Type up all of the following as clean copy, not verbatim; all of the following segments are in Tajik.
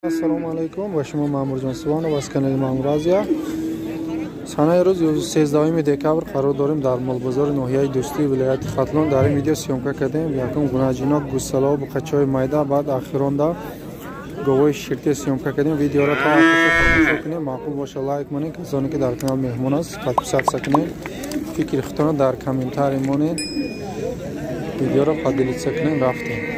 Ассалому алайкум, ба шумо Маъмурҷон Субонов аз канали Маъмур Азия. Санаи рӯз 13 декабр қарор дорем дар молбозори ноҳияи Дӯстии вилояти Хатлон. Дар ин видео съёмка кардем якум гунаҷино, гӯсалао, буқачаҳои майда, баъд ахиронда говои ширте съёмка кардем. Видеоро то охир тамошо кунем, маъқул боша лайк монед, касоне ки дар канал меҳмон аст подписаться кунед, фикри худтонро дар комментарий монед, видеоро поделиться кунед. Рафтем.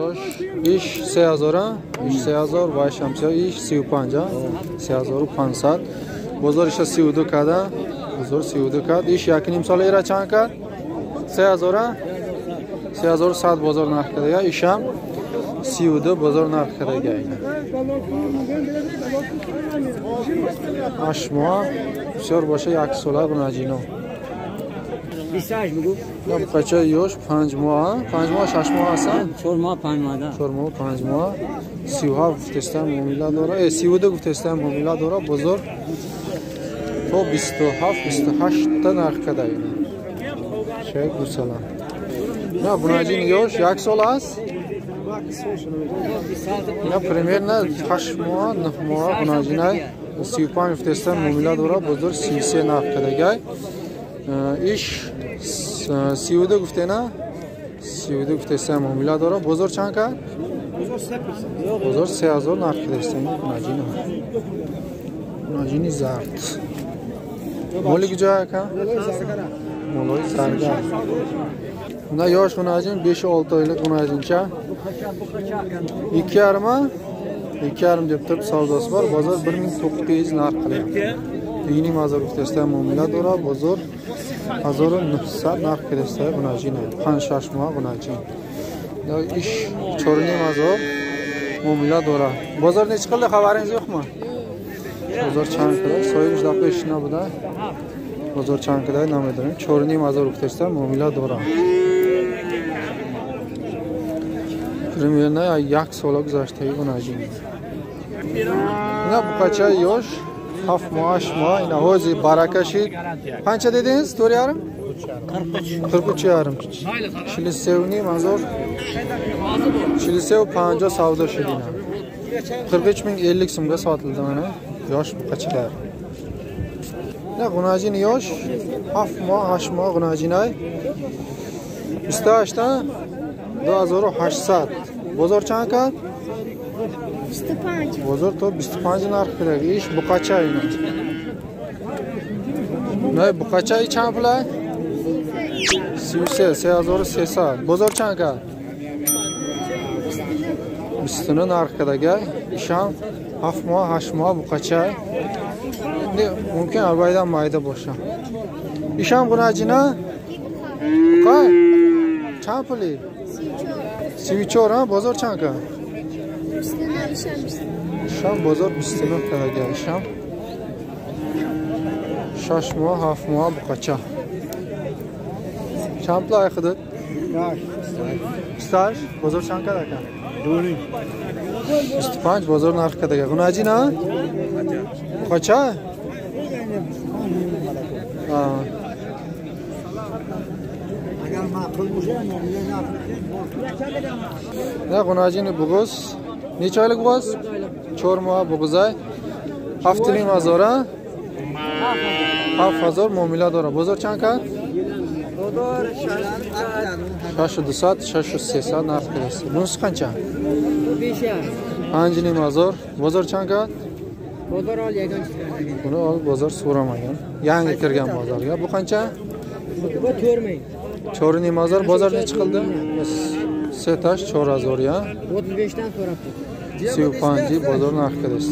Ёш иш 3000, иш 3000 ва шамсия иш 35, 3500. Бозор иша 32 када, бозор 32 кад. Иш 1.5 сол ира чанд кард? 3000, 3100 бозор нарх кадага. Ишам 32 бозор нарх кадага. 8 моҳ бисёр боша 1 сола бунаҷино. 28 بگو. نه بچه یوش 5 ماه، 5 ماه 6 ماه هستن؟ 4 ماه 5 ماه ده. 4 ماه 5 ماه. 37 گفتستم معامله داره. 32 گفتستم معامله داره. بزرگ تا 27 28 تا نرخ کده اینا. چه گوساله. نه بناجین یوش 1 سال است. نه پریمیر نه 8 ماه 9 ماه بناجینای 35 گفتستم معامله داره. بزرگ 33 نرخ کده گای. ایش 32 گفته نه 32 گفته سه معامله داره. بزرگ چند کرد؟ بزرگ 3000 نرخ داشته. ناجین ناجینی زرد مولی کجا که؟ مولای زرگر. نه یاش ناجین 5-6 oylik ناجینچа 2.5 2.5 deb turib savdosi bor. Bozor 1900 narx qilyapti. 2.5 гуфтаста муомила дора. Бозор 1900 нарх кидаста гунаҷин 5-6 моҳ гунаҷин. Иш 4.5 муомила дора. Бозор necha qildi xabaringiz yo'qmi? Bozor чанд qildi? Соҳибаш дар пеш набуда. Бозор чанд қилда намедонем. 4.5 гуфтаста муомила дора. Примерно 1 сола гузаштаги гунаҷин. Ина буқачаи ёш 7 моҳ 8 моҳ ина ҳозир барака шид. Qancha dedingiz? 4.5? 43.5. 43.5 43.50 savdo shid ina. 43.050 so'mga sotildi mana yosh buqachalar. Ina g'unajin yosh 7 moh 8 moh g'unajinay 28 dan 2800. Bozor chand qad? 25. Bozor то 25 narx kerak. Ish buqacha ina. Ne buqacha чанд pul? 33 3300. Bozor чанд qad? 29 narx kerak. Isham 7 moh 8 moh buqacha. Ne mumkin abaydan mayda bo'sha. Isham g'unajina? Buqa? Чанд puli? 34 ha, bozor чанд qad? Шам бозор 29 кадага. Шам 6 моҳ 7 моҳ буқача. Чанд пул айқидид? 28. Бозор чанд кадага? 25 бозор нарх кадага. Гунаҷин а? Буқача? На гунаҷини буғуз necha oylik bo'g'iz? 4 moh bo'g'izay. 7.5 7000 muomila dora. Bozor чанд кард? 6200 6300 нарх кардааст. Bunisi qancha? 5.5 Bozor чанд кард? Bozor ol yagon chiqarmagan. Buni ol bozor so'ramagan. Yangi kirgan bozorga. Bu qancha? Bu 4000. 4.5 Bozor necha qildi? Setash 4000 ya. 35 dan so'rabdi. 35 bozor narx кардааст.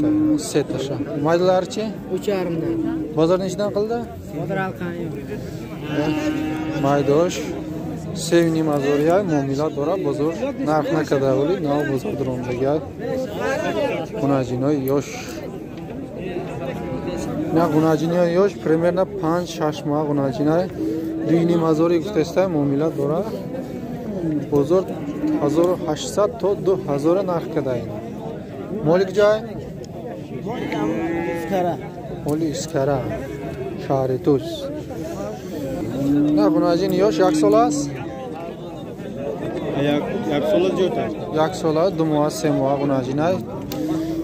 Setasha. Maydalarchi? 3.5 dan. Bozor nechidan qildi? Bozor alqan yo'q. Maydosh 3.5 ya muomila dora. Bozor narx nakada o'li, nav bozor dromdaga. G'unajinoy yosh. Na g'unajinoy yosh примерно 5-6 moh g'unajinoy 2.5 гуфтаста muomila dora. Бозор 1800 то 2000 нарх кадаин. Молик ҷой? Моли Искара, шаҳри Тус. На ғунаҷини ёш як сола аст? Як сола зиёд аст. Як сола, 2 моҳ, 3 моҳ ғунаҷинай.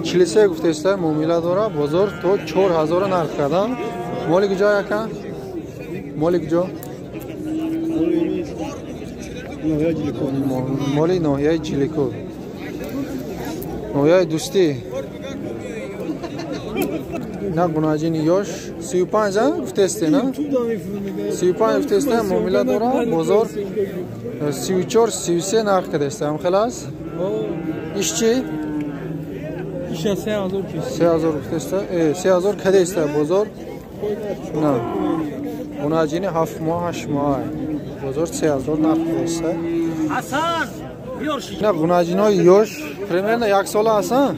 43 гуфтеста муомила дора, бозор то 4000 нарх кардан. Моли куҷо яка? Моли куҷо? Моли ноҳияи Ҷиликӯл. Ноҳияи Дӯстӣ. На ғунаҷини ёш 35 гуфтесте, на? 35 гуфтесте, муомила дора, бозор 34, 33 нарх кардеста. Ҳам хел аст? Иш чӣ? Иша 3000. 3000 гуфтеста, 3000 кадеста бозор? На. Ғунаҷини 7 моҳ, 8 моҳ. Бозор 3000 нарх кардеста. На ғунаҷинои ёш примерно як сола аст, а?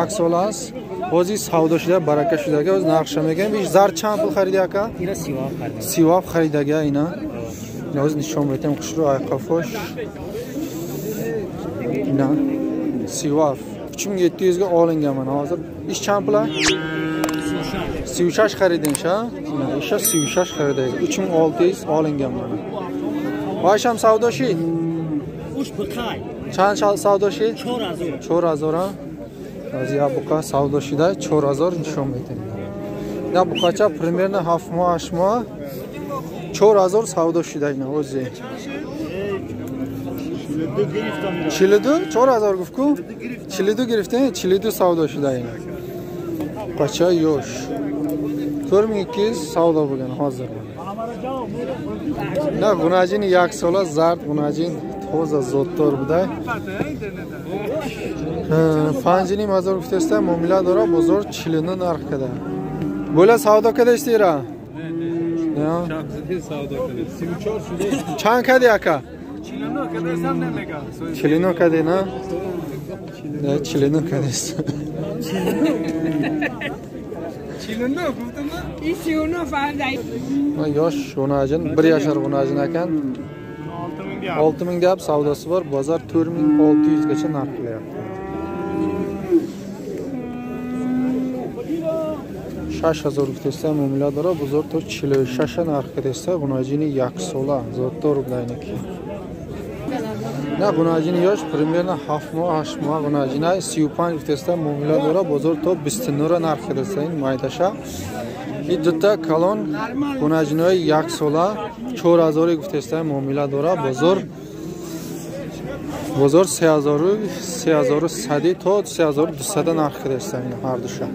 Як сола аст. Ҳозир савдо шуда, барака шудага, ҳозир нархша мегӯем. Иш зар чанд пул хариди ака? Ира 37 харидам. 37 харидага ина. Ҳозир нишон медиҳем хушрӯ айқафош. Ина 37. 3700 ga olingan mana hozir. Ish чанд pul? 36 харидин ша? Ина иша 36 харидаги. 3600 olingan mana. Bosham savdo shid. Уш биқай. Чанд savdo shid? 4000. 4000 а? Аз я буқа савдо шида 4000 нишон медиҳем. Я буқача примерно 7 моҳ, 8 моҳ 4000 савдо шида ина ҳозир. 42 4000 гуфт ку? 42 гирифтем, 42 савдо шида ина. Буқача ёш. 4200 савдо bo'lgan hozir. На ғунаҷини як сола зард ғунаҷин тоза зоддор буда. 5500 гуфтеста, муомила дора, бозор 49 нарх када. Бола савдо кадашти ира? Чанд кади ака? 49 кадастам намега. 49 кади на? Не, 49 кадест. 49 гуфтам. И 39 фардай. Yosh ғунajin, 1 yashar ғунajin ekan. 6000 deyap savdosi bor, bozor 4600 gacha narx qilyapti. 6000 гуфтеста муомила дора, бозор то 46 нарх кардеста, ғунajини як сола, зоддор будаиники. На ғунаҷини ёш примерно 7 моҳ, 8 моҳ ғунаҷина 35 гуфтеста муомила дора, бозор то 29 нарх кардеста ин майдаша. Ин дута калон ғунаҷинои як сола 4000 гуфтеста муомила дора, бозор 3000, 3100 то 3200 нарх кардеста ин ҳар душа.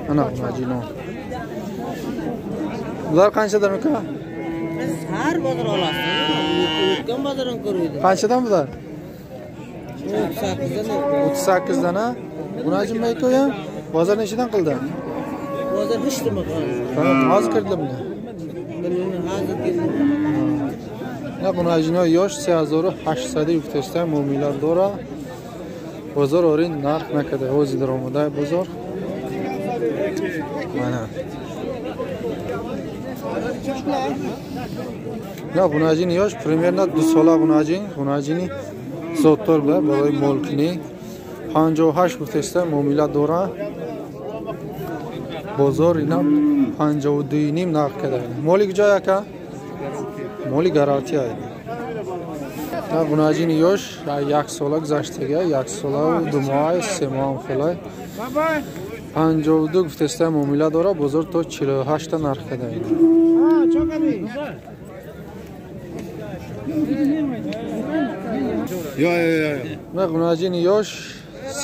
Ана ғунаҷино. Bular qanchadan uka? Har bozor olasiz. O'tgan bozordan ko'rdik. Qanchadan bular? 38dan. 38dan a? Bunajin maykoyam bozor nechidan qildi? Bozor hech nima qilmadi. Hozir kirdilar bular. Hozir keldi. На ғунаҷино ёш 3800 гуфтеста муомила дора. Бозор ори нарх накарда. Ҳозир даромадаи бозор. Mana. На ғунаҷини ёш примерно 2 сола ғунаҷин, ғунаҷини зоддор буда барои молкунӣ. 58 гуфтеста муомила дора. Бозор ина 52,5 нарх карда. Моли куҷо яка? Моли гарантия. На ғунаҷини ёш як сола гузаштага, як сола 2 моҳ, 3 моҳ хелай. 52 гуфтеста муомила дора, бозор то 48 нарх карда. На ғунаҷини ёш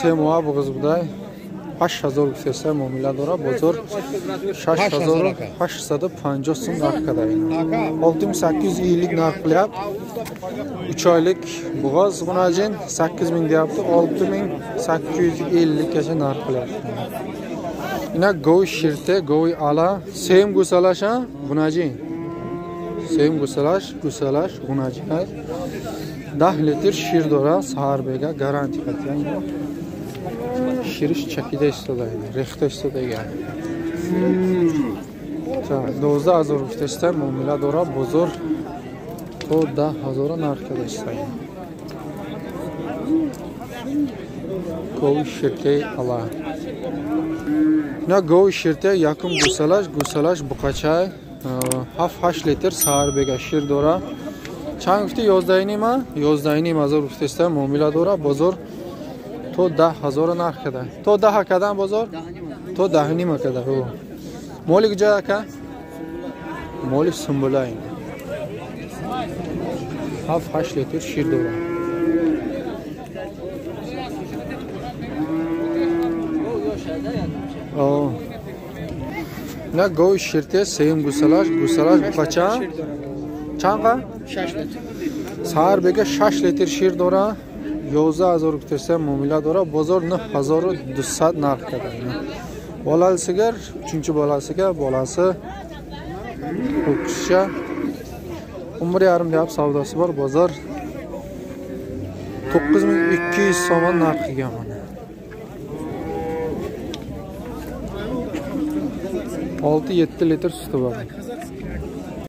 3 моҳ буғиз будай. 8000 гуфтеста муомила дора, бозор 6850 сум нарх карда. 6850 нарх qilyapti. 3 oylik bo'g'oz g'unajin 8000 deyapti, 6850 gacha narx qilyapti. Ina go'y shirte, go'y ala, sem gusalash ha, g'unajin. Sem gusalash, gusalash g'unajin. 10 litr shir dora, sahar bega garanti qatyan. Shirish chakida istoda, rexta istoda. 12000 гуфтеста муомила дора, бозор то 10000 нарх кардеста. Гови ширтаи ала. На гови ширтаи якум гусалаш, гусалаш буқачай. 7-8 литр саҳар бега шир дора. Чанд гуфти? 11.5? 11.5 ҳазор гуфтеста муомила дора. Бозор то 10 ҳазор нарх када. То 10 кадан бозор? То 10.5 када. Моли куҷо ака? Моли Сумбула ин. 7-8 литр шир дора. На гови ширте сеюм гусалаш, гусалаш бача чанд қа? 6 литр. Саҳар бега 6 литр шир дора. 11 ҳазор гуфтеста муомила дора. Бозор 9200 нарх када. Bolasiga uchinchi bolasiga, bolasi ho'kizcha 11.5 deyap savdosi bor. Bozor 9200 somon narxiga mana. 6-7 litr suti bor.